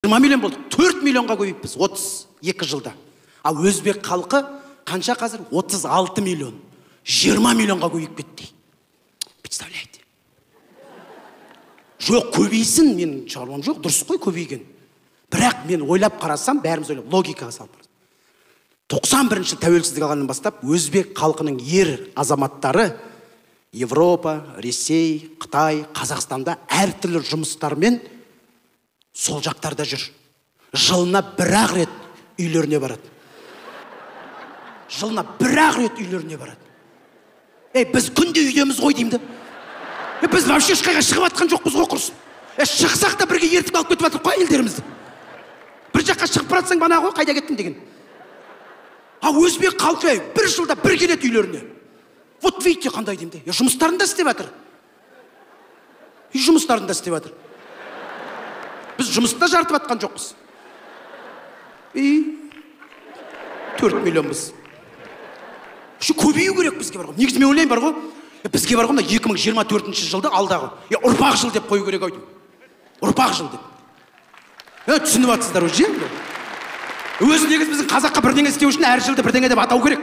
20 миллион болдық, 4 миллионға көбейіппіз 32 жылда. Ал өзбек халқы қанша қазір? 36 миллион. 20 миллионға көбейіп кетті. Представляете? Жоқ, көбейсін, мен шаруам жоқ, дұрыс қой көбейген. Бірақ мен ойлап қарасам, бәріміз ойлап, логикаға салып қарасам. 91-ші тәуелсіздік алғаннан бастап өзбек халқының ер азаматтары Европа, Ресей, Қытай, Қазақстанда әртүрлі жұмыстармен сол жақтарда жүр. Жылына бір-ақ рет үйлеріне барады. Жылына бір-ақ рет үйлеріне барады. Ей, біз күнде үйдеміз ғой деймін да. Біз вообще ешқайға шығып жатқан жоқпыз ғой құрсын. Шықсақ та бірге ертіп алып кетіп жатырмық қой әйелдерімізді. Бір жаққа шығып бара жатсаң, бана ғой қайда кеттің деген. А өзбек халқы бір жылда бір келеді үйлеріне. Вот видите қандай деймін де. Жұмыстарын да істеп жатыр. Үй жұмыстарын да істеп жатыр. Біз жұмысты да жарытып жатқан жоқпыз. И 4 миллионбыз. Шу көбею керек бізге бар ғой. Негізі мен ойлаймын бар ғой. Бізге бар ғой мына 2024 жылды алдағы. Ұрпақ жыл деп қою керек ау деймін. Ұрпақ жыл деп. Түсініп жатсыздар уже. Өзі негізі біздің қазаққа бірдеңе істеу үшін әр жылды бірдеңе деп атау керек.